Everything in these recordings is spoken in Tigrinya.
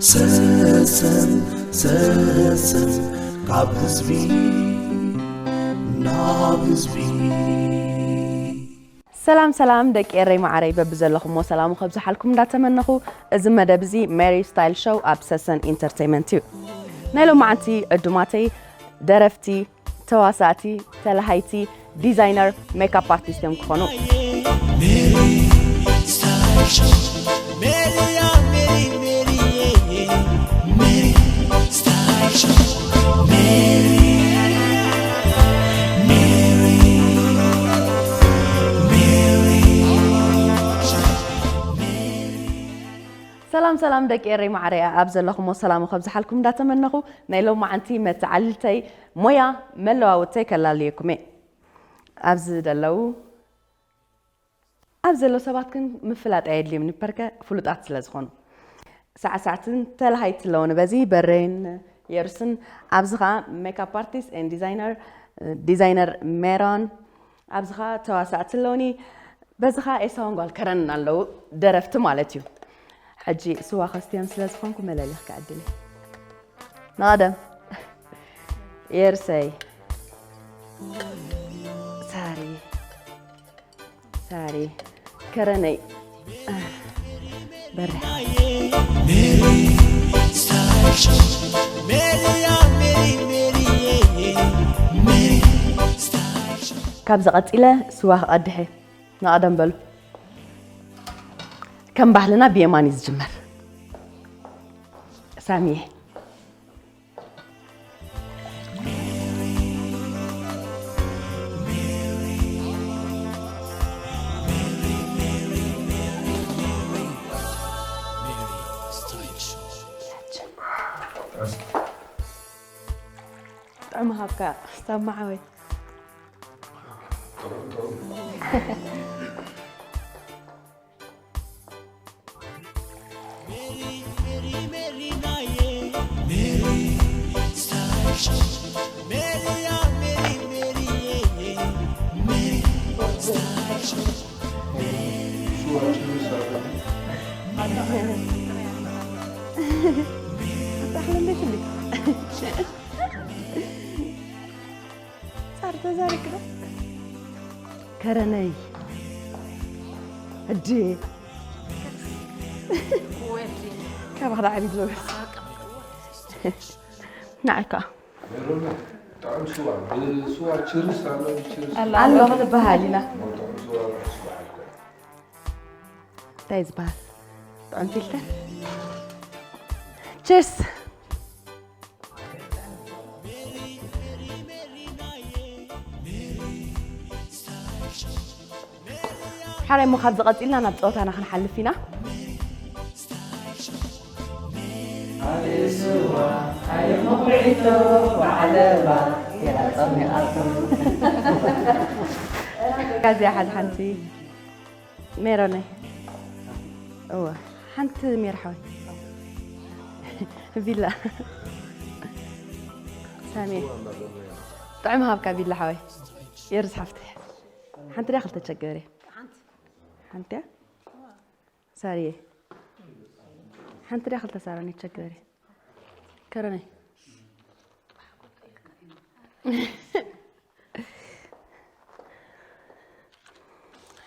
ሰሰን ሰሰን ካብ ህዝቢ ናብ ህዝቢ። ሰላም ሰላም ደቂ ኤረይ ማዓረይ በብዘለኹሞ ሰላሙ ከብዝሓልኩም እንዳተመነኹ፣ እዚ መደብ እዚ ሜሪ ስታይል ሾው ኣብ ሰሰን ኢንተርቴይመንት እዩ። ናይ ሎማዓንቲ ዕዱማተይ ደረፍቲ፣ ተዋሳእቲ፣ ተላሃይቲ፣ ዲዛይነር፣ ሜክኣፕ ኣርቲስት እዮም ክኾኑ። ሰላም ሰላም ደቂ ኤረይ ማዓረያ ኣብ ዘለኹሞ ሰላሙ ከብዝሓልኩም እንዳተመነኹ፣ ናይ ሎማዓንቲ መተዓልልተይ ሞያ መለዋውጥተይ ከላልየኩም እየ። ኣብዚ ዘለዉ ኣብ ዘለዉ ሰባት ግን ምፍላጥ ኣየድልዮም ንፐርከ ፍሉጣት ስለ ዝኾኑ፣ ሳዕሳዕትን ተላሃይቲ ኣለዉኒ። በዚ በሬን የሩስን፣ ኣብዚ ኸዓ ሜክኣፕ ኣርቲስት ኤን ዲዛይነር፣ ዲዛይነር ሜሮን፣ ኣብዚ ኸዓ ተዋሳእቲ ኣለዉኒ። በዚ ኸዓ ኤሳውን ጓል ከረንን ኣለዉ፣ ደረፍቲ ማለት እዩ። ሕጂ ስዋ ከስትዮም ስለ ዝኾንኩ መለሊኽ ክዕድል እየ። ንቐደም። የርሰይ፣ ሳሪ፣ ሳሪ፣ ከረነይ፣ በርህ። ካብዚ ቀጺለ ስዋ ክቐድሕ እየ። ንቐደም በሉ። ከም ባህልና ብየማን እዩ ዝጅመር። ሳሚየ። ጥዑም ሃብካ፣ ስታብ መዓወይ። ጻር ተዛሪክ ዶ? ከረነይ። እዲ። ካባኻ ዳዓቢ ድሎ። ንዓካ። ሜሮን፣ ጥዑም ስዋ፣ ብስዋ ችርስ ኣሎ፣ ችርስ። ኣሎ፣ ኣሎ ክንበሃል ኢና። ጥዑም ስዋ፣ ጥዑም ስዋ። እንታይ ዝበሃል? ጥዑም ፊልተር። ችርስ። ሓራይ እሞ ካብዚ ቀጺልና ናብ ጸወታና ክንሓልፍ ኢና። ኣርእስዋ ኣይመኹዒቶ ወዓለባ እዚኣ ጸሚቓቶ። ካብዚኣ ሓንቲ ሓንቲ። ሜሮነይ። እወ፣ ሓንቲ ሜር ሓወይ። ቪላ። ሳሚ። ጥዑም ሃብካ ቪላ ሓወይ። የርስ ሓፍተይ። ሓንቲ ድያ ክልተ ቸገሪ? ሓንቲ እያ? ሳሪየ። ሓንቲ ድያ ክልተ ሳሮን ይቸገሪ? ከረነይ።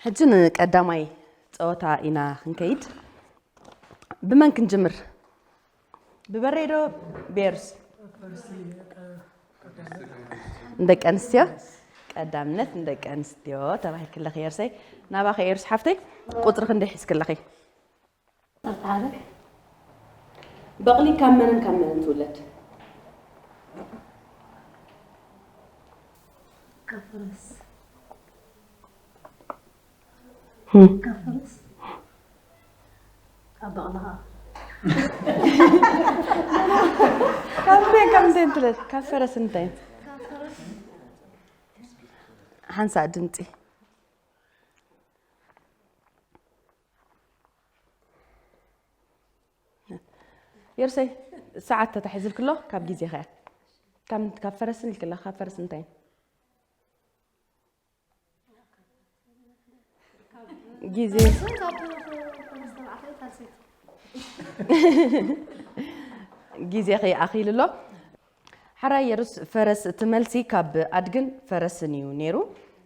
ሕጂ ንቀዳማይ ጸወታ ኢና ክንከይድ። ብመን ክንጅምር? ብበሬ ዶ ብኤሩስ? ንደቂ ኣንስትዮ ቀዳምነት ንደቂ ኣንስትዮ ተባሂልክለኺ ኤርሰይ። ናባኺ ኤሩስ ሓፍተይ፣ ቁጽሪ ክንደይ ሒዝክለኺ? ኣርባዕተ። በቕሊ ካብ መንን ካብ መንን ትውለድ? ካብ ፈረስ። ህም። ካብ ፈረስ። ካብ በቕሊ ኸዓ። ካብ ምንታይ፣ ካብ ምንታይ እንትለት? ካብ ፈረስ እንታይ? ካብ ፈረስ። ሓንሳእ ድምፂ። የርሰይ፣ ሰዓት ተታሒዝልክሎ ካብ ግዜኻ እያ። ካብ፣ ካብ ፈረስን ኢልክላ፣ ካብ ፈረስ እንታይ? ግዜ። ካብ ፈረስ ተባዕታይ ካልሰይቲ። ግዜኺ ኣኺሉ ኣሎ። ሓራይ የሩስ ፈረስ፣ እቲ መልሲ ካብ ኣድግን ፈረስን እዩ ነይሩ።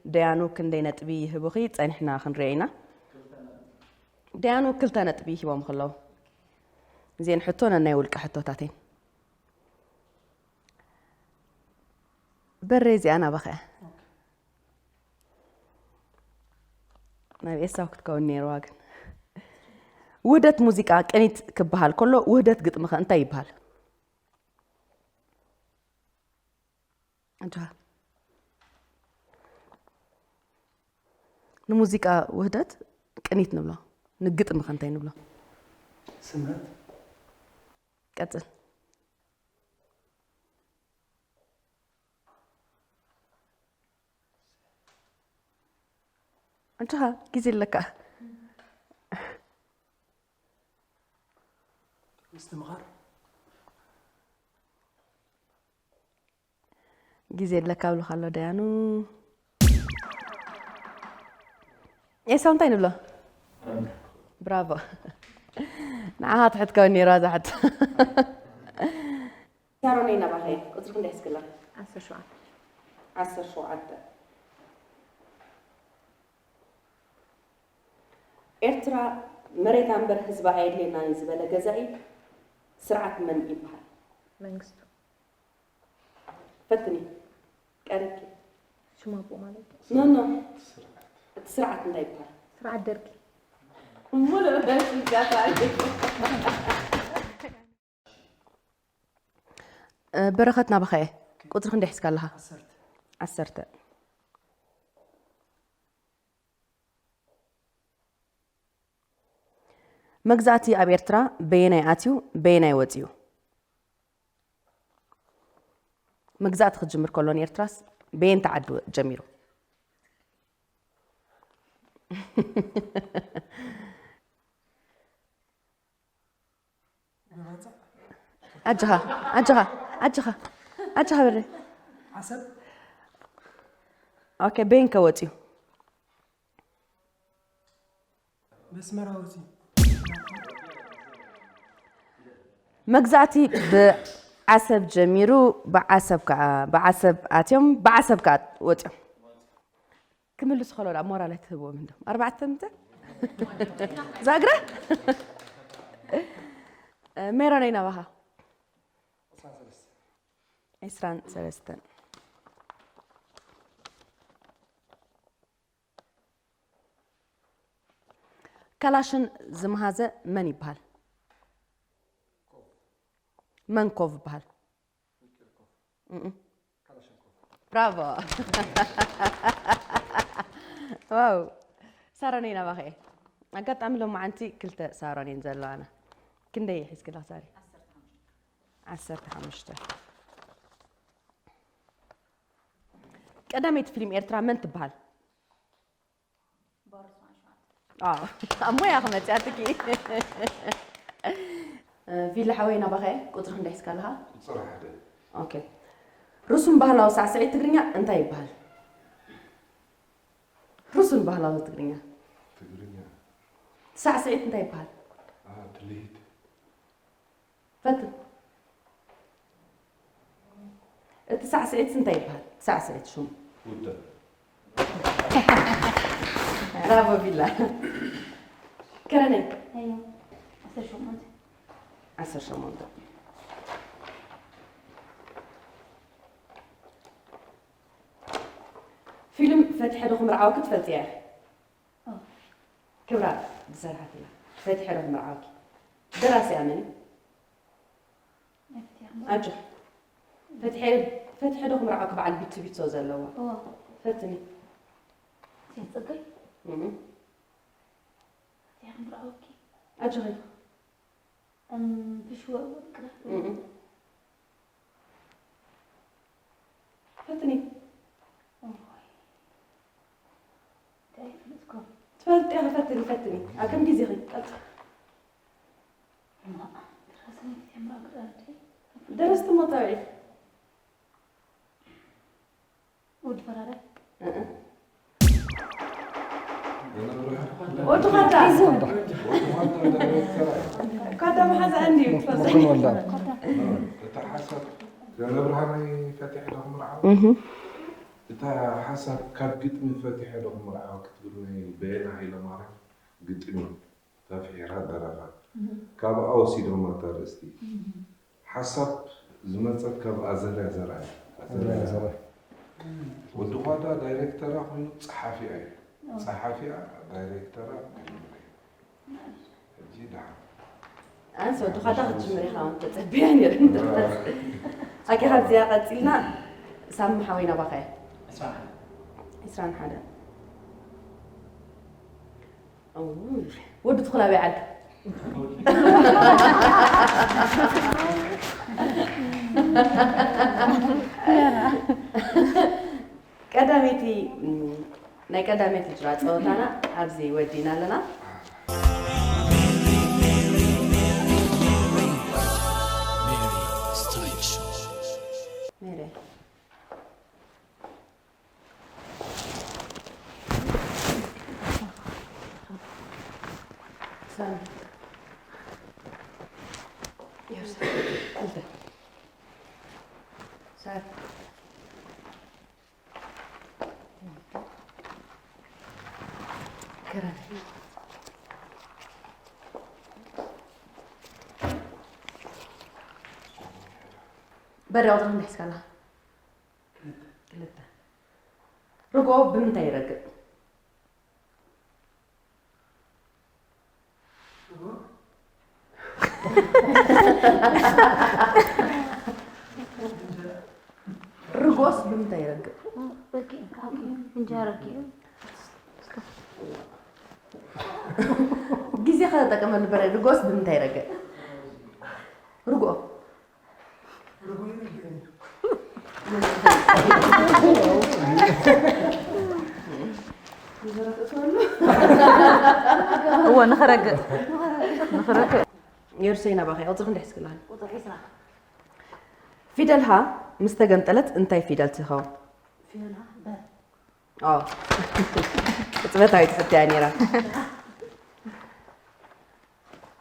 ደያኑ ክንደይ ነጥቢ ይህቡኺ ጸኒሕና ክንሪኦ ኢና። ደያኑ ክልተ ነጥቢ ሂቦም ከለዉ፣ እዚአን ሕቶ ነናይ ውልቀ ሕቶታት እየን። በሬ፣ እዚኣ ናባኻ እያ። ናብ ኤሳው ክትከውን ነይርዋ ግን። ውህደት ሙዚቃ ቅኒት ክበሃል ከሎ፣ ውህደት ግጥሚ ከ እንታይ ይበሃል? ኣጆኻ። ንሙዚቃ ውህደት ቅኒት ንብሎ፣ ንግጥሚ ከ እንታይ ንብሎ? ስምረት። ቀጽል። ኣጆኻ፣ ግዜ ኣለካ። ምስትምኻር። ግዜ ኣለካ ብሉኻ ኣሎ ደያኑ። ኤሳው እንታይ ንብሎ? ብራቮ። ንዓኻ ትሕት ከውን ነይራ እዛ ሕቶ። ሳሮነይ ናባኸይ፣ ቁጽሪ ክንደይ ሒዝክላ? ዓሰርተ ሸውዓተ። ዓሰርተ ሸውዓተ። ኤርትራ መሬታ እምበር ህዝባ ኣየድልየናን እዩ ዝበለ ገዛኢ ስርዓት መን ይበሃል? መንግስቱ። ፈትኒ። ቀሪብኪ። ሽም ኣቦ ማለት እዩ። ኖ፣ ኖ። እቲ ስርዓት እንታይ ይበሃል? ስርዓት ደርጊ። ሙሉእ መልሲ እዚኣ ተኣልዩ። እ፣ በረኸት ናባኻ እየ። ቁጽሪ ክንደይ ሒዝካ ኣለኻ? ዓሰርተ። ዓሰርተ። መግዛእቲ ኣብ ኤርትራ በየናይ ኣትዩ በየናይ ወጺኡ? መግዛእቲ ክጅምር ከሎ ንኤርትራስ በየንቲ ዓዲ ወ-፣ ጀሚሩ? ኣጆኻ፣ ኣጆኻ፣ ኣጆኻ፣ ኣጆኻ በሬ። ዓሰብ። ኦኬ፣ በየን ከ ወጺኡ? በስመራ ወጺኡ። መግዛእቲ ብዓሰብ ጀሚሩ፣ ብዓሰብ ከኣ፣ ብዓሰብ ኣትዮም፣ ብዓሰብ ከኣ ወጺኦም። ክምልሱ ከሎ ደኣ ሞራል ኣይትህብዎም እንዶ። ኣርባዕተ ምተ? ዛግረ? ሜሮነይ ናባኻ። ዒስራን ሰለስተን። ካላሽን ዝመሃዘ መን ይበሃል? መንኮቭ ይበሃል። እም። ብራቮ። ዋው። ሳሮነይ ናባኸ እየ። ኣጋጣሚ ሎማዓንቲ ክልተ ሳሮን እየን ዘለዋና። ክንደይ ሒዝክላ ሳሪ? ዓሰርተ ሓሙሽተ። ቀዳመይቲ ፊልም ኤርትራ መን ትበሃል? ኣዎ፣ ኣብ ሞያ ክመጽእ ኣትኪ። ቪላ ሓወይ ናባኸ ቁጽሪ ክንደይ ሒዝካ ኣለኻ? ቁጽሪ ሓደ። ኦኬ። ርሱን ባህላዊ ሳዕስዒት ትግርኛ እንታይ ይበሃል? ርሱን ባህላዊ ትግርኛ። ትግርኛ። ሳዕስዒት እንታይ ይበሃል? አ፣ ትልሂት። ፈትን። እቲ ሳዕስዒት እንታይ ይበሃል? ሳዕስዒት ሽሙ። ውጥን። ብራቮ ቪላ። ከረነይ። ኣዮ፣ ዓሰርተ ሸሞንተ። ዓሰርተ ሸሞንተ። ፊልም ፈትሐ ዶ ክምርዓወኪ ትፈልጥያ ኢኺ? ኦ። ክብራ ዝሰርሓትላ ፈትሐ ዶ ክምርዓወኪ? ደራሲኣ መን እዩ? ናይ ፈትያ ክምርዓወኪ። ኣጆ። ፈትሐ፣ ፈትሐ ዶ ክምርዓወኪ በዓል ቢትቢቶ ዘለዋ? እዋ። ፈትኒ። ሴት ጸጋይ? እም። ፈትያ ክምርዓወኪ። ኣጆኺ። እም፣ ብሽወ ወቅረ። እም። ፈትኒ። እዋይ። እንታይ ይፍልጥኩም? ትፈልጢ ኢኺ፣ ፈትኒ፣ ፈትኒ። ኣብ ከም ግዜኺ፣ ቀልጢ። እማ፣ ደረስቲ ሞታዊ። ወዲ ፈራዳይ። እእ። ወዲ ኻዳ። ሒዙ። ኻዳ መሓዛ እንድዩ፣ ትፈልጢ። መኮንን ወልደኣብ። ሓሳብ ገብረብርሃን ፈቲሐ ዶ ክምርዓው? እታ ሓሳብ ካብ ግጥሚ ፈቲሐ ዶ ክምርዓው ክትብል ናይ በየነ ሃይለማርያም ግጥሚ ተፍሒራ ደረፋ። ካብኣ ወሲዶማ እታ ኣርእስቲ። ሓሳብ ዝመጸት ካብ ኣዘርያ ዘርኣይ። ኣዘርያ ዘርኣይ። ወዲ ኳዳ ዳይሬክተራ ኮይኑ ጸሓፊኣ እዩ። ጸሓፊኣ ዳይሬክተራ መጀመርያ። ሕጂ ደሓን። ኣንስ ወዲ ኳዳ ክትጅምር ኢኻ እውን ተጸቢያ ነይረ። ኣኪ ካብዚኣ ቀጺልና ሳሚ ሓወይ ናባኻ እየ። ዕስራን ሓደ። እው፣ ወዲ ትኹል ኣበይ ዓዱ? ቀዳመይቲ፣ ም፣ ናይ ቀዳመይቲ ጅራ ጸወታና ኣብዚ ወዲና ኣለና። ሜሪ። ሳሚ። ክልተ። ሳር። ከረን። በሪ ቁፅሪ ክንደይ ሒዝካላ? ክልተ። ርግኦ ብምንታይ ይረግእ? ርግኦስ ብምንታይ ይረግእ? እንጀራ ረጊኡ። ግዜ ከተጠቀመሉ በረ፣ ርግኦስ ብምንታይ ይረግእ? ርግኦ። እወ፣ ንኽረግእ። ንኽረግእ። የሩሰይ ናባኸ፣ ቁፅሪ ክንደይ ሒዝክላ? ቁፅሪ ዕስራ። ፊደል ሃ ምስ ተገምጠለት እንታይ ፊደል ትኸውን? ፊደል ሃ፣ በ። ኦ። ቅጽበታዊት ሕቶ እያ ነይራ።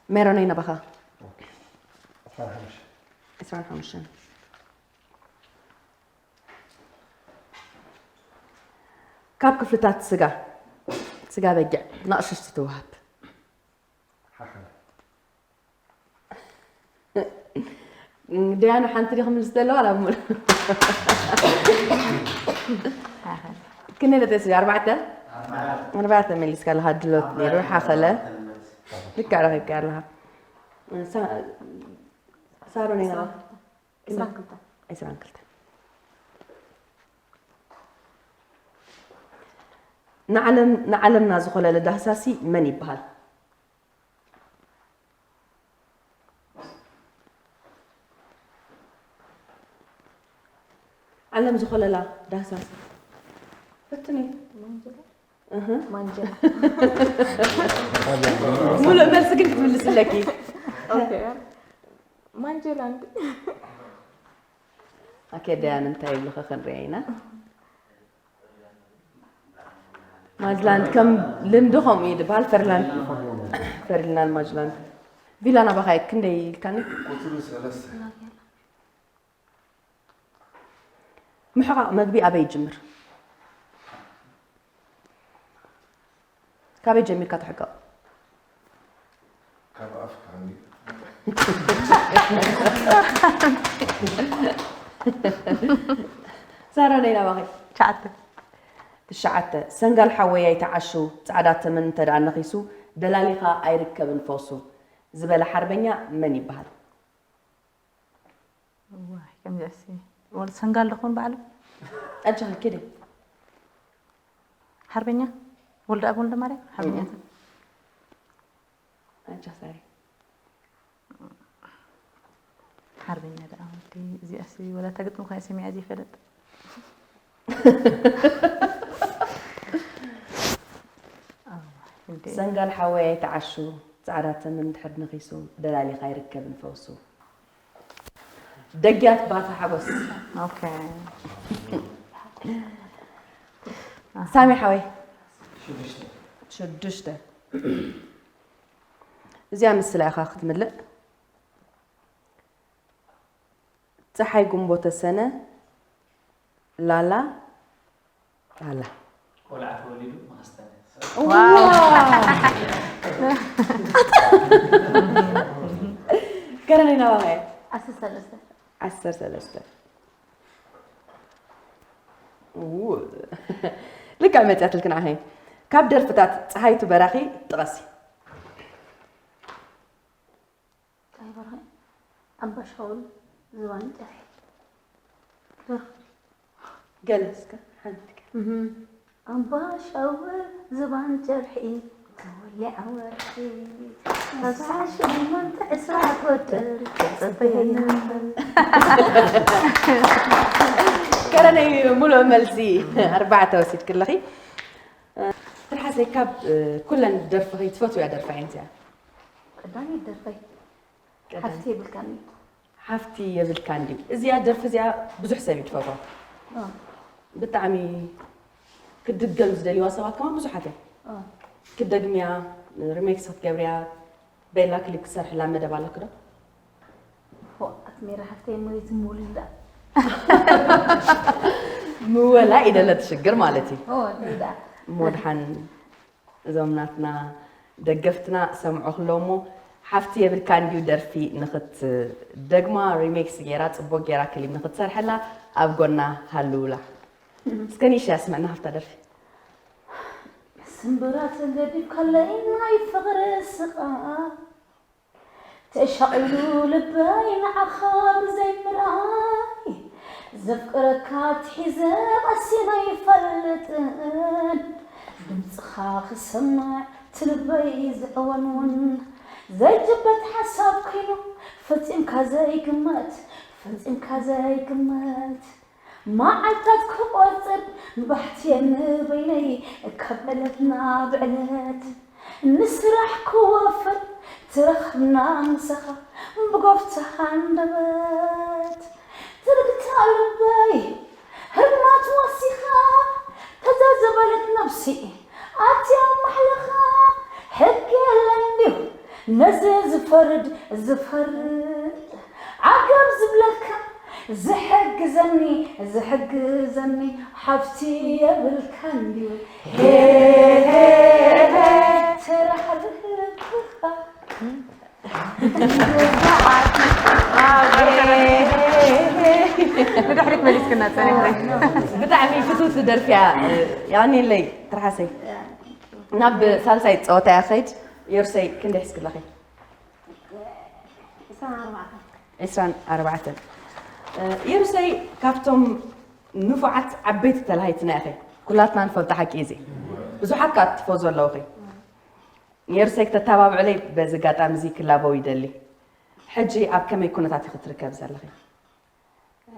ሜሮነይ ናባኻ። ኦኬ። ዕስራን ሓሙሽተን። ዕስራን ሓሙሽተን። ካብ ክፍልታት ስጋ፣ ስጋ በጊዕ ንኣሽቱ ትወሃብ። ሓኸል። ደያኑ ሓንቲ ዲኹም ምስ ዘለዋ ናብ ሙሉ። ክንደይ ነጥቢ ስለ ኣርባዕተ? ኣርባዕተ መሊስካ ኣለኻ፣ ድሎት ነይሩ፣ ሓኸለ። ልክዕ ረኺብካ ኣለኻ። ሳ-፣ ሳሮን ኢና። ዕስራን ክልተን። ዕስራን ክልተን። ንዓለም-፣ ንዓለምና ዝኾለለ ዳህሳሲ መን ይበሃል? ዓለም ዝኾለላ ዳህሳስ። ፈትኒ። ማንጀላ? እህ። ማንጀላ። ሙሉእ መልሲ ግን ክትምልስ ኣለኪ። ኦኬ። ማንጀላ እንዲ። ኦኬ፣ ደያን እንታይ ይብልኺ ክንሪኣ ኢና። ማጅላንድ ከም ልምዲ ከምኡ እዩ ዝበሃል። ፈርላንድ፣ ፈርዲናንድ ማጅላንድ። ቪላ ናባኻ እዩ፣ ክንደይ ኢልካኒ? ቁጽሪ ሰለስተ። ምሕቓቕ መግቢ ኣበይ ይጅምር? ካበይ ጀሚርካ ትሕቀቕ? ካብ ኣፍካ ሃንዲኡ። ሳራ፣ ናይ ናባኺ። ትሽዓተ። ትሽዓተ። ሰንጋል ሓወይ ኣይትዓሹ፣ ጻዕዳ ተመን እንተ ደኣ ነኺሱ፣ ደላሊኻ ኣይርከብን ፈውሱ ዝበለ ሓርበኛ መን ይበሃል? እዋይ፣ ከምዚኣሲ ወልድ ሰንጋል ዶ ክኾን ባዕሉ? ኣጆኺ ኪዲ። ሓርበኛ ወልደኣብ ወልደማርያም፣ ሓርበኛታት። ኣጆኺ ሳሪ። ሓርበኛ ደኣ ወዲ፣ እዚኣሲ ወላ እታ ግጥሚ እኳ ሰሚዐ ዘይፈልጥ። ሰንጋል ሓወይ ኣይትዓሹ፣ ጻዕዳ ተመን ድሕር ነኺሱ፣ ደላሊኻ ኣይርከብን ፈውሱ። ደግያት ባታ ሓጎስ። ኦኬ። ሳሚ ሓወይ። ሽዱሽተ። ሽዱሽተ። እዚኣ ምስላ ኢኻ ክትምልእ። ጸሓይ ጉንቦ ተሰነ፣ ላላ፣ ላላ። ቆልዓ ተወሊዱ መኸስተነ። ከረን ናባኸ? ዓሰርተ ሰለስተ። ዓሰርተ ሰለስተ። ው። ልክዕ መጽያትልክን ዓኸይ። ካብ ደርፍታት ጸሃይቱ በራኺ ጥቐሲ። ጸሃይ በራኺ፣ ኣምባሻውል፣ ዝባን ጨርሒ። ደርፊ። ገለ እስከ ሓንቲ ከ። እህ። ኣምባሻውል፣ ዝባን ጨርሒ፣ ተወሊዓ ወርሒ፣ ኣብዛ ዓሰርተ ሸሞንተ ዕስራ ቁጽሪ፣ ጽበየኒ። ከረነይ፣ ሙሉእ መልሲ ኣርባዕተ ወሲድክለኺ። ትርሓሰይ፣ ካብ ኩለን ደርፍኺ ትፈትውያ ደርፊ ኣየነይቲ እያ? ቀዳመይቲ ደርፈይ ቀዳመይቲ። ሓፍቲ የብልካን እዩ። ሓፍቲ የብልካን ድዩ? እዚኣ ደርፊ እዚኣ ብዙሕ ሰብ እዩ ዝፈትዋ። እ። ብጣዕሚ ክትድገም ዝደልይዋ ሰባት ከማን ብዙሓት እዮም። እ። ክትደግምያ፣ ሪሜክስ ክትገብርያ፣ ቤላ ክሊፕ ክትሰርሕላ መደብ ኣለኪ ዶ? ፎእ፣ ኣትሜራ ሓፍተይ፣ እሞ ዝምውልል ደኣ። ምወላ ኢደለ ትሽግር ማለት እዩ። ኦ፣ እንታይ ደኣ። እሞ ድሓን እዞም ናትና ደገፍትና ሰምዑ ክለዉ እሞ፣ ሓፍቲ የብልካን ድዩ ደርፊ ንኽትደግማ፣ ሪሜክስ ጌራ፣ ጽቡቕ ጌራ ክሊፕ ንኽትሰርሐላ ኣብ ጎና ሃልውላ። እስከ ንእሽተይ ኣስምዕና ካብታ ደርፊ። ስምብራት ገዲፍካለይ ናይ ፍቕሪ ስቓ፣ ተሻቒሉ ልበይ ንዓኻ ብዘይ ምርኣይ፣ ዘፍቅረካ ኣትሒዘ ቀሲነ ኣይፈልጥን። ድምፅኻ ክሰምዕ እቲ ልበይ ዝዕወንውን፣ ዘይጭበጥ ሓሳብ ኮይኑ ፈጺምካ ዘይግመት፣ ፈጺምካ ዘይግመት። መዓልታት ክቆጽር ባሕትየ ንበይነይ ካብ ዕለት ናብ ዕለት፣ ንስራሕ ክወፍር ትረኽብና ምሳኻ ብጎፍታ ሃንደበት። ትርግታ ልበይ ህርማት ወሲኻ ተዛዘበለት ነብሲ ኣትያ ማሕለኻ። ሕጊ የለን ድዩ ነዚ ዝፈርድ ዝፈርድ? ዓገብ ዝብለካ ዝሕግዘኒ ዝሕግዘኒ ሓፍቲ የብልካን ድዩ? ሄ፣ ሄ፣ ሄ፣ ሄ። ስራሕ ልብኻ። ንድሕሪት መሊስክና ጸኒሕና። ብጣዕሚ ፍትውቲ ደርፊ እያ። ያኔለይ ትርሓሰይ። ናብ ሳልሳይ ጸወታ እያ ኸይድ። የሩሰይ ክንደይ ሒዝክለኺ? ዕስራን ኣርባዕተን። ዕስራን ኣርባዕተን። የሩሰይ ካብቶም ንፉዓት ዓበይቲ ተላሃይትና ኢኺ። ኩላትና ንፈልጦ ሓቂ እዩ እዚ። ብዙሓት ከኣ ትፎ ዘለውኺ። ኔርሰይ ክተተባብዕለይ በዚ ኣጋጣሚ እዚ ክላበው ይደሊ። ሕጂ ኣብ ከመይ ኩነታት ኢኺ ትርከቢ ዘለኺ?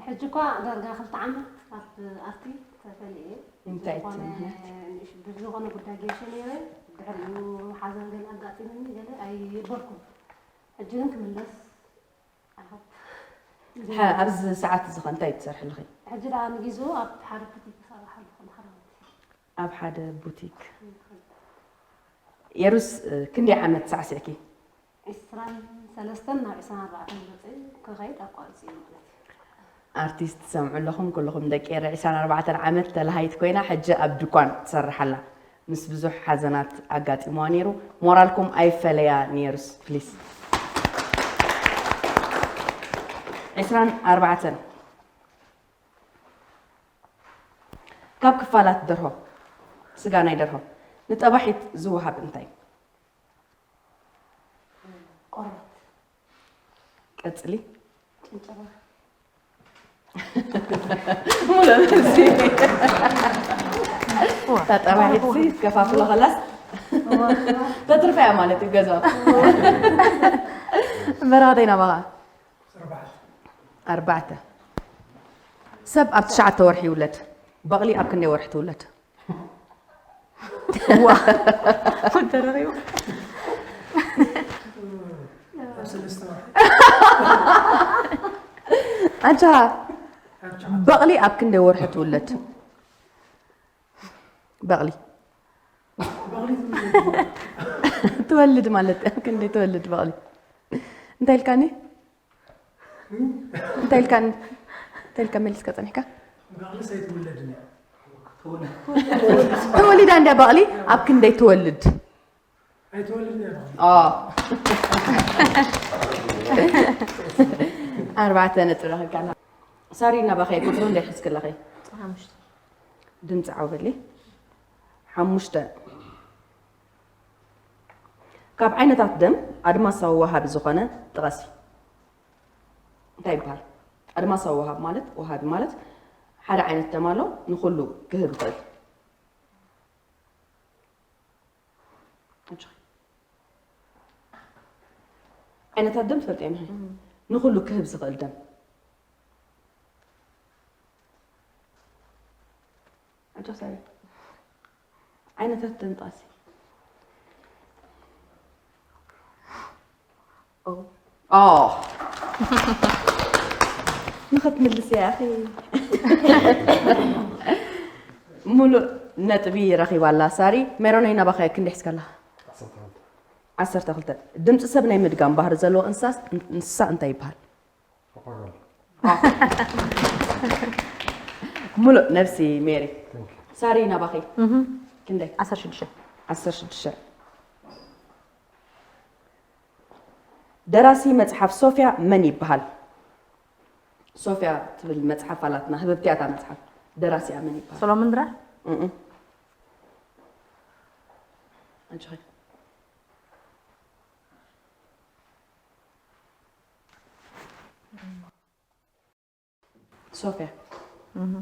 ሕጂ እኳ ዳርጋ ክልተ ዓመት ካብ ኣርቲ ተፈልየ። እንታይ እቲ ዝኾነ ምኽንያት? ንእሽ-፣ ብዝኾነ ጉዳይ ገይሸ ነይረ። ድሕሪኡ ሓዘን ገለ ኣጋጢሙኒ ገለ ኣይበልኩን። ሕጂ ግን ክምለስ I hope። ሓ-፣ ኣብዚ ሰዓት እዚ ኸ እንታይ ትሰርሒ ኣለኺ? ሕጂ ደኣ ንጊዜኡ ኣብ ሓደ ቡቲክ እሰርሕ ኣለኹ፣ ማሕረምቲ። ኣብ ሓደ ቡቲክ። የሩስ፣ ክንደይ ዓመት ሳዕሲዕኪ? ዕስራን ሰለስተን ናብ ዕስራን ኣርባዕተን ገጽ ክኸይድ ኣቋሪጸ ማለት እዩ። ኣርቲስት ትሰምዑ ኣለኹም ኩልኹም ደቂ ኤረ፣ ዕስራን ኣርባዕተን ዓመት ተላሃይት ኮይና፣ ሕጂ ኣብ ድኳን ትሰርሕ ኣላ። ምስ ብዙሕ ሓዘናት ኣጋጢምዋ ነይሩ። ሞራልኩም ኣይፈለያ ንየሩስ ፕሊስ። ዕስራን ኣርባዕተን። ካብ ክፋላት ደርሆ፣ ስጋ ናይ ደርሆ፣ ንጠባሒት ዝወሃብ እንታይ? ቆርበት። ቀጽሊ። ጭንጭራ። ሙሉ ነብሲ። እታ ጠባሒት ሲ ትከፋፍሎ ኸላስ። ተትርፈያ ማለት እዩ ገዛ። በረኸተይ ናባኻ። ኣርባዕተ። ሰብ ኣብ ትሽዓተ ወርሒ ይውለድ። በቕሊ ኣብ ክንደይ ወርሒ ትውለድ? ዋ። ተረኺቡ። ኣብ ሰለስተ ወርሒ። ኣንታ ኣብ ትሽዓተ። በቕሊ ኣብ ክንደይ ወርሒ ትውለድ? በቕሊ። በቕሊ ትውለድ። ትወልድ ማለት ኣብ ክንደይ ትወልድ በቕሊ? እንታይ ኢልካኒ? እንታይ ኢልካ እንታይ ኢልካ መሊስካ ጸኒሕካ? በቕሊ ሰይትውለድን እያ። ተወሊዳ እንድያ በቕሊ ኣብ ክንደይ ትወልድ? ኣይትወልድን እያ በቕሊ። ኦ። ኣርባዕተ ነጥቢ ረኺብካ። ሳሪ ናባኸ ቁጽሪ እንደ ሒዝክለኺ? ሓሙሽተ። ድምፂ ዓውበሊ። ሓሙሽተ። ካብ ዓይነታት ደም ኣድማሳዊ ወሃቢ ዝኾነ ጥቐሲ። እንታይ ይበሃል? ኣድማሳዊ ወሃቢ ማለት ወሃቢ ማለት ሓደ ዓይነት ደም ኣሎ ንኹሉ ክህብ ይኽእል። ዓይነታት ደም ትፈልጥ እዮም። ንኹሉ ክህብ ዝኽእል ደም። ኣጆ ሳሪ። ዓይነታት ደም ጣሲ። ኦ። ኦ። ንኽትምልስ እያ፣ ኣኺ። ሙሉእ ነጥቢ ረኺባ ኣላ ሳሪ። ሜሮነይ ናባኸ ክንደይ ሒዝካ ኣለኻ? ዓሰርተ ክልተ። ዓሰርተ ክልተ። ድምፂ ሰብ ናይ ምድጋም ባህሪ ዘለዎ እንስሳ፣ እንስሳ እንታይ ይበሃል? ፓፓጋሎ። ሙሉእ ነብሲ ሜሪ። Thank you። ሳሪ ናባኺ። እህ። ክንደይ? ዓሰርተ ሽዱሽተ። ዓሰርተ ሽዱሽተ። ደራሲ መጽሓፍ ሶፍያ መን ይበሃል? ሶፍያ ትብል መጽሓፍ ኣላትና፣ ህብብቲ እያ እታ መጽሓፍ። ደራሲኣ መን ይበሃል? ሰሎሞን ድራር? እም። ኣጆኺ። ሶፍያ። እህ።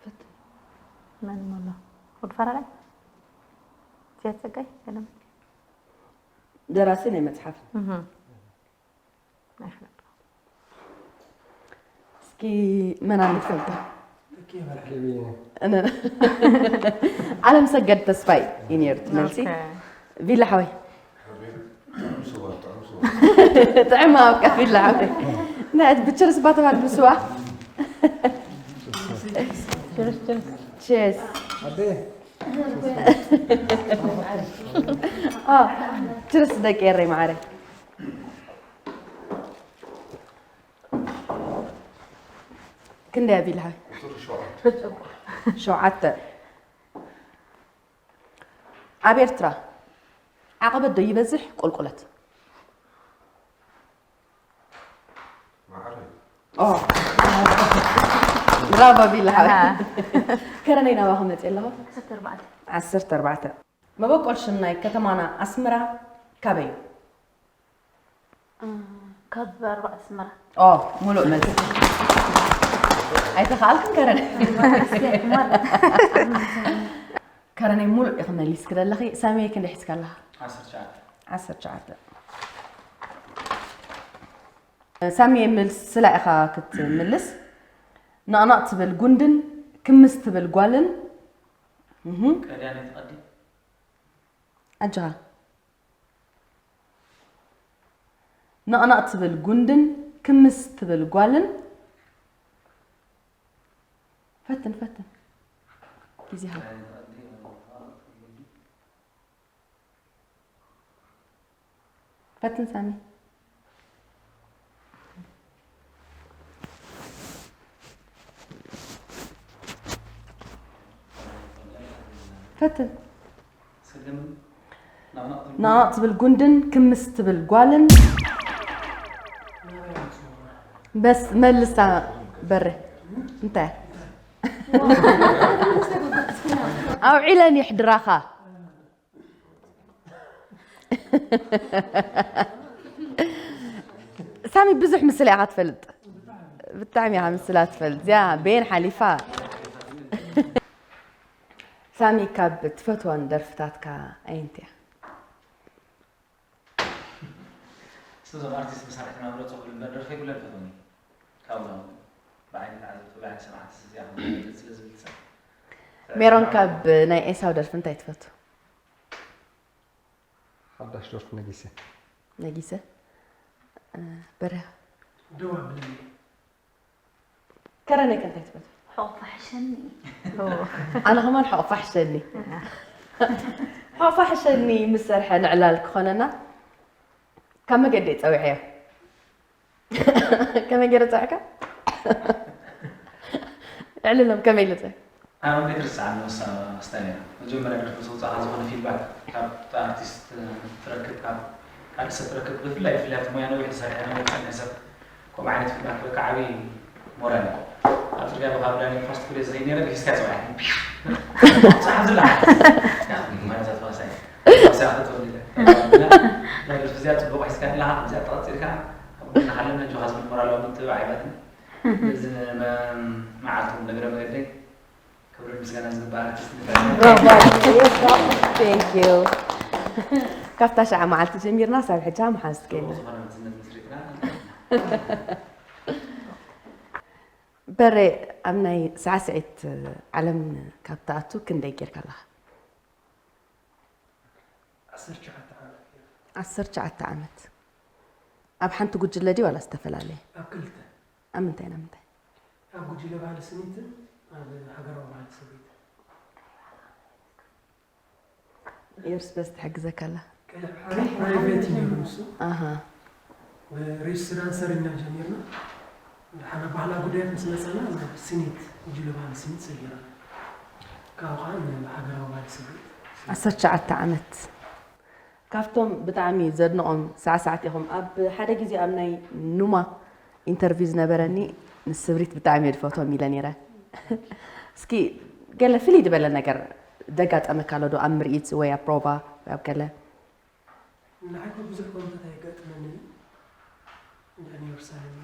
ፈትን። መን ኣሎ? ወዲ ፈራዳይ? ዚያድ ጸጋይ? የለን። ደራሲ ናይ መጽሓፍ። እህ። ኣይፍለጥ። እስኪ መን ኣነ ትፈልጦ? ኣነ። ዓለም ሰገድ ተስፋይ እዩ ነይሩ እቲ መልሲ። ኦኬ። ቪላ ሓወይ። ጥዕም ኣብካ ቪላ ሓወይ። ናይ ብችርስ ባተባል ብስዋ። ችርስ፣ ችርስ። ቺርስ። ኣዴ። አ፣ ችርስ ደቂ ኤረይ ማዕረ። ክንደይ ኣቢልካ? ቁጽሪ ሸውዓተ። ሸውዓተ። ኣብ ኤርትራ ዓቐበት ዶ ይበዝሕ ቁልቁለት? ማዕረ። ኦ። ብራቮ ቢልካ። ኣሃ። ከረነይ ናባኹም መፅእ ኣለኹ። ዓሰርተ ኣርባዕተ። ዓሰርተ ኣርባዕተ። መበቆል ሽም ናይ ከተማና ኣስመራ ካበይ እዩ? እ፣ ካብ ኣርባዕተ ኣስመራ። ኦ፣ ሙሉእ መልሲ። ኣይተኻኣልክን ከረን። ከረነይ ሙሉእ ኢኺ መሊስኪ ዘለኺ። ሳሚየይ ክንደይ ሒዝካ ኣለኻ? ዓሰርተ ትሽዓተ። ዓሰርተ ትሽዓተ። ሳሚየይ መልስላ ኢኻ ክትምልስ። ነቕነቕ ትብል ጉንድን ክምስ ትብል ጓልን። እህ። ቀዳመይቲ ቅዲ። ኣጆኻ። ነቕነቕ ትብል ጉንድን ክምስ ትብል ጓልን። ፈትን፣ ፈትን። ግዜ ሃብ። ፈትን ሳሚ። ፈትን። ናቕ ትብል ጉንድን ክምስ ትብል ጓልን። በስ መልሳ በረ። እንታይ? ኣውዒለን ይሕድራኻ። ሳሚ ብዙሕ ምስላ ኢኻ ትፈልጥ። ብጣዕሚ ኢኻ ምስላ ትፈልጥ። እዚኣ በየን ሓሊፋ? ሳሚ ካብ ትፈትወን ደርፍታትካ ኣየንቲ እያ? እዞም ኣርቲስት መሳርሕትና ምረፁ ክብል እምበር ደርፊ ኩለን ፈትወን እዩ። ካብኡ ናብ ብዓይኒ ተዓዘብቲ፣ ብዓይኒ ሰማዕቲ እዚኣ ከም ዝገልፅ ስለ ዝብል ሰብ። ሜሮን ካብ ናይ ኤሳው ደርፊ እንታይ ትፈቱ? ሓዳሽ ደርፊ ነጊሰ። ነጊሰ? እ፣ በርያ? ደው ኣብለኒ። ከረነይ ከ እንታይ ትፈቱ? ሕቑፋ ሕሸኒ። ኣነ ከማን ሕቑፋ ሕሸኒ። ፋፋ ሕሸኒ ምስ ሰርሐ ንዕላል ክኾነና ካብ መገዲ ጸዊዐዮ። ከመይ ገይረ ጸዊዕካ? እዕልሎም ከመይ ኢሉ ጸ- ኣነ ቤት ርስዓኒ ወሳ ስታይል እያ። መጀመርያ ደርፊ ምስ ኣውጻእካ ዝኾነ ፊድባክ ካብ ኣርቲስት ትረክብ፣ ካብ ካልእ ሰብ ትረክብ፣ ብፍላይ ብፍላይ ኣብቲ ሞያ ነዊሕ ዝሰርሐ ነዊሕ ዝጸንሐ ሰብ ከምኡ ዓይነት ፊድባክ በቃ ዓብዪ ሞራል እዩ። ኣብ ጽርግያ ብኻብ ዳኒ ፋስት ፉድ ዝኸይድ ነይረ ብሒዝካ ይጸውዓኒ። ብዙሕ ዝላ ማለት ተዋሳይ። ተዋሳይ ኣኽል ተወሊደ። ናይ ደርፊ እዚኣ ጽቡቕ ሒዝካ ኣለኻ፣ እዚኣ ተቐጺልካ፣ ኣብ ጎንኻ ኣለና፣ ኣጆኻ ዝብል ሞራላዊ ምትብባዕ ይበትኒ። እዚ መ-፣ መዓልቲ እውን እግረ መገደይ ክብርን ምስጋና ዝግባእ ኣርቲስት ንፈ-፣ Thank you። ካብታ ሸዓ መዓልቲ ጀሚርና ሳብ ሕጂ ምሓዝ ጽቡቕ ከይና። ዝኾነ ምሕዝነት መስሪትና። በሬ፣ ኣብ ናይ ሳዕስዒት ዓለም ካብ ትኣቱ ክንደይ ጌርካ ኣለኻ? ዓሰርተ ትሽዓተ ዓመት ገይረ። ዓሰርተ ትሽዓተ ዓመት። ኣብ ሓንቲ ጉጅለ ድዩ ዋላ ዝተፈላለየ? ኣብ ክልተ። ኣብ ምንታይ ናብ ምንታይ? ኣብ ጉጅለ ባህሊ ስኒትን ኣብ ሃገራዊ ባህሊ ስኒትን። የርስ በስ ትሕግዘካ ኣላ። ቀለብ ሓደ ፕራይቬት እዩ ነይሩ ንሱ። ኣሃ። ብሬጅስተር ዳንሰር ኢና ጀሚርና። ድሓር ኣብ ባህላዊ ጉዳያት ምስ መጸና፣ ናብ ስኒት፣ ጉጅለ ባህሊ ስኒት ሰጊርና። ካብኡ ኸዓ ንሃገራዊ ባህሊ ስኒት። ዓሰርተ ትሽዓተ ዓመት። ካብቶም ብጣዕሚ ዘድንቖም ሳዕሳዕቲ ኢኹም። ኣብ ሓደ ግዜ ኣብ ናይ ኑማ ኢንተርቪው ዝነበረኒ፣ ንስብሪት ብጣዕሚ እየ ዝፈትዎም ኢለ ነይረ። እስኪ ገለ ፍልይ ዝበለ ነገር ዘጋጠመካ ኣሎ ዶ? ኣብ ምርኢት ወይ ኣብ ፕሮቫ ወይ ኣብ ገለ? ንዓይ እኮ ብዙሕ ኮንታት ኣየጋጥመንን እዩ። እንድሕር ንየሩሳሌም።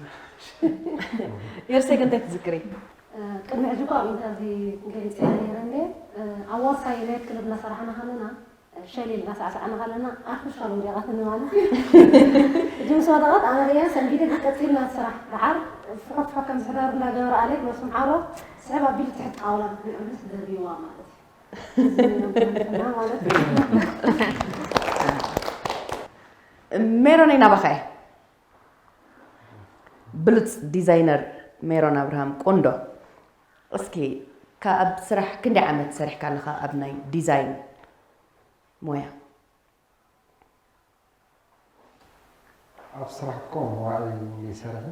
የርሰይ ግን እንታይ ትዝክሪ? እ፣ ቅድሚ ሕጂ እኮ ኣብ ኢንተርቪው ገሊጸ እየ ነይረ እንዴ፣ እ፣ ኣብ ዋርሳይ ናይት ክለብ እናሰራሕና ከለና፣ እ፣ ሸሊል እናሳዕሳዕና ከለና ኣርቲፊሻል ወዲቓትኒ ማለት እዩ። ሕጂ ምስ ወደቐት ኣነ እያ ሰንቢደ ግን ቀጺልና ስራሕ። ደሓር ፍሑት ፍሑት ከም ዝሕዳር እንዳገበረ ኣሌክ ነብሶም ሓሮ ስሕብ ኣቢሉ ትሕት ጣውላ ብትንዕምስ ደርቢዋ ማለት እዩ። እዚ ነይሩ ማለት እዩ። ሜሮነይ ናባኻ እየ። ብሉጽ ዲዛይነር ሜሮን ኣብርሃም ቁንዶ፣ እስኪ ካብ ስራሕ ክንደይ ዓመት ሰሪሕካ ኣለኻ ኣብ ናይ ዲዛይን ሞያ? ኣብ ስራሕ እኮ መዋእል ይሰርሕ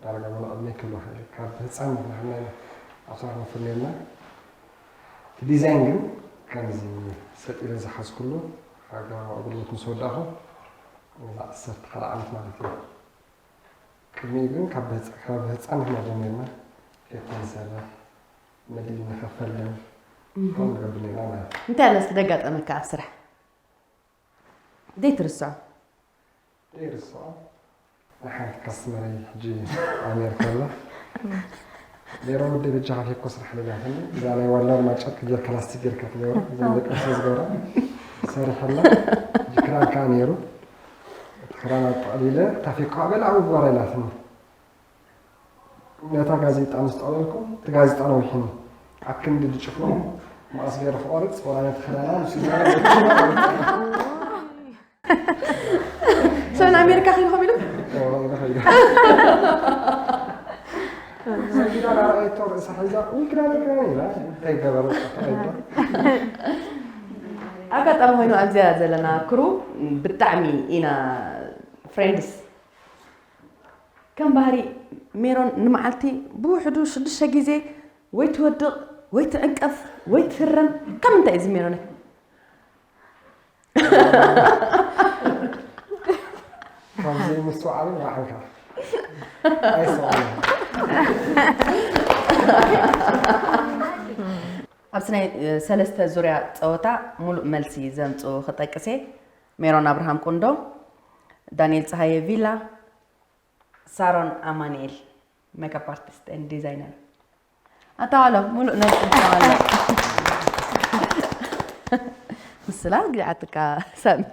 ዳርጋ መለ ዕድመይ ክብሎ ይኽእል እዩ። ካብ ህፃን ንሕና ኣብ ስራሕ ንፍለየና። እቲ ዲዛይን ግን ከምዚ ሰጢረ ዝሓዝኩሉ ሃገራዊ ኣገልግሎት ምስ ወዳእኹ እዛ ዓሰርተ ሓደ ዓመት ማለት እዩ። ቅድሚኡ ግን ካብ ህፃ-፣ ካብ ህፃን ንሕና ጀሚርና ኬክ ንሰርሕ፣ መድሊ ንኸፈልን እህ። ከምኡ ንገብር ነርና ማለት እዩ። እንታይ ኣሎ እስኪ ደጋጠመካ ኣብ ስራሕ? ዘይትርስዖ? ዘይርስዖ ንሓንቲ ካስተመረይ ሕጂ ኣሜሪካ ኣላ። ሜሮን ወደይ በጃኻ ፌኮ ስራሕ ኢላትኒ። እዛ ናይ ዋልዳርማ ጨርቂ ጌርካ ላስቲክ ጌርካ ትገብራ፣ እዞም ደቂ ኣንስትዮ ዝገብራ ሰሪሐላ። ሕጂ ክዳን ከኣ ነይሩ። እቲ ክዳን ኣጠቕሊለ፣ እታ ፌኮ ኣበላ ኣብኡ ግበራ ኢላትኒ። ነታ ጋዜጣ ምስ ጠቕለልኩ፣ እቲ ጋዜጣ ነዊሕኒ። ኣብ ክንዲ ድጭፍሮ፣ መቐስ ገይረ ክቖርጽ፣ ወላ ነቲ ክዳና ምስ ገይረ ሰብን ኣሜሪካ ኺንኹም ኢሉ? ኦ፣ ኢለ ኸይደ። ሰጊዳ ዳርኣየቶ ርእሳ ሒዛ፣ "ውይ፣ ክዳን ይክደን" ኢላ፣ እንታይ ገበረ? ኣጋጣሚ ኮይኑ ኣብዚኣ ዘለና ክሩ ብጣዕሚ ኢና ፍሬንድስ። ከም ባህሪ ሜሮን ንመዓልቲ ብውሕዱ ሽዱሽተ ግዜ ወይ ትወድቕ፣ ወይ ትዕንቀፍ፣ ወይ ትህረም። ካብ ምንታይ እዩ እዚ ሜሮነይ? ካብ ዘይምስትውዓልን ራዕንካ ኣይሰማዕን። ኣብዚ ናይ፣ እ፣ ሰለስተ ዙርያ ጸወታ ሙሉእ መልሲ ዘምጽኡ ክጠቅስ እየ። ሜሮን ኣብርሃም ቁንዶ፣ ዳንኤል ጸሃየ ቪላ፣ ሳሮን ኣማኑኤል፣ ሜክኣፕ ኣርቲስት ኤንድ ዲዛይነር። ኣታ ዋሎ፣ ሙሉእ ነብሲ ኣታ ዋሎ። ምስላ ግዓትካ ሳሚ።